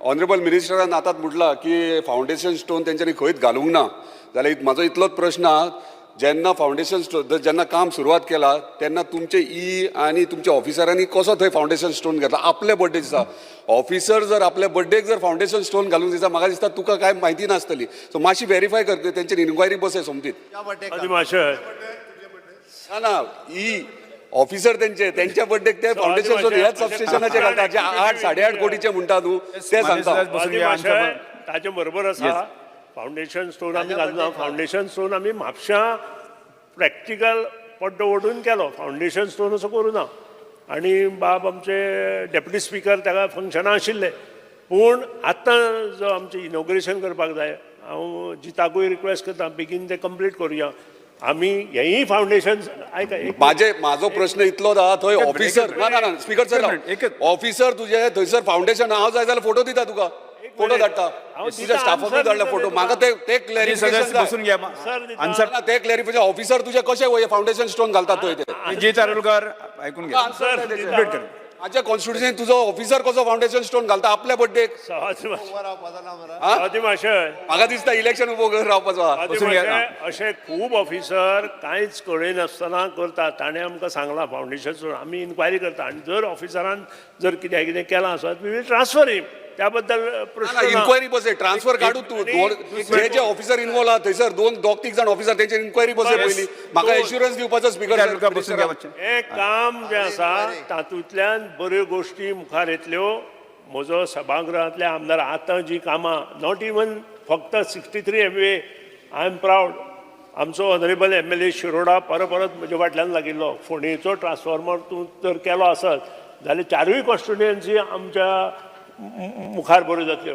Honourable मिनिस्टरान आतांच म्हटलां की foundation stone तेंच्यांनी खंयच घालूंक ना. जाल्यार म्हाजो इतलोच प्रश्न आहा, जेन्ना फावंडेशन स्टोन जेन्ना काम सुरवात केला तेन्ना तुमचे ई आनी तुमच्या ऑफिसरांनी कसो थंय फावंडेशन स्टोन घेतला आपल्या बड्डे दिसा? ऑफिसर जर आपल्या बड्डेक जर फावंडेशन स्टोन घालूंक दिसा, म्हाका दिसता तुका कांय म्हायती नासतली. सो मातशी वेरीफाय कर, तेंचेर इन्क्वायरी बसय सोमतीत. आदी माशय. ना ना, ई ऑफिसर तेंचे तेंच्या बड्डेक ते फावंडेशन स्टोन ह्याच सबस्टेशनाचे घालता, जे 8-8.5 कोटीचे म्हणटा तूं ते सांगता. बसून आदी घ्या, माशय, answer. ताचे बरोबर आसा. फावंडेशन स्टोन आमी घालना. फावंडेशन स्टोन आमी म्हापश्यां प्रॅक्टिकल पड्डो ओडून केलो. फावंडेशन स्टोन असो करूं ना. आनी बाब आमचे डेप्युटी स्पिकर ताका फंक्शनां आशिल्ले. पूण आतां जो आमचें इनॉग्रेशन करपाक जाय, हांव जिताकूय रिक्वेस्ट करता, बेगीन तें कंप्लीट करुया आमी हेंय फावंडेशन. आयका एक. माझो प्रश्न इतलोच आहा, थंय ऑफिसर, ना ना ना, स्पीकर सर. एक मिनिट, एकच. ऑफिसर तुजे थंयसर फावंडेशन, हांव जाय जाल्यार फोटो दिता तुका, फोटो धाडटा. हांव तुज्या दिता, स्टाफाकूय answer धाडला दिता फोटो. तुका. म्हाका ते ते सदस्य क्लॅरिफिकेशन. बसून घ्या. सर, दिता. आन्सर. ते क्लॅरिफिकेशन, ऑफिसर तुजे कशे फावंडेशन स्टोन घालतात थंय ते? जीत आरोलकर, ऐकून घ्या. आन्सर. कंप्लीट कर. माझ्या कॉन्स्टिट्युशन, तुजो ऑफिसर कसो फावंडेशन स्टोन घालता आपल्या बड्डेक? आदी माशय. म्हाका दिसता इलेक्शन उबो करून रावपाचो आहा. आदी बसून घ्या. माशय, अशे खूब ऑफिसर कांयच कळयनासतना करता. ताणें आमकां सांगलां फावंडेशन स्टोन, आमी इन्क्वायरी करता आनी जर ऑफिसरान जर कित्याक कितें केलां आसत, we will transfer him. त्या बद्दल प्रश्न ना. इन्क्वायरी बसय, ट्रान्सफर काडू तूं. दोन जे जे ऑफिसर इन्वॉल्व आहा थंयसर, दोन दोग तीग जाण ऑफिसर, तेंचेर इन्क्वायरी बसय पयलीं. म्हाका एश्युरन्स दिवपाचो स्पीकर. आरोलकर, बसून घ्या मातशें. हें काम जें आसा तातूंतल्यान बऱ्यो गोश्टी मुखार येतल्यो. म्हजो सभागृहांतल्या आमदार आतां जी कामां, not even फक्त 63 MVA, I am proud. आमचो ऑनरेबल एमएलए शिरोडा परत परत म्हज्या फाटल्यान लागिल्लो. फोंडेचो ट्रान्सफॉर्मर तूं जर केलो आसत जाल्यार चारूय कॉन्स्टिट्युएन्सी आमच्या मुखार बऱ्यो जातल्यो.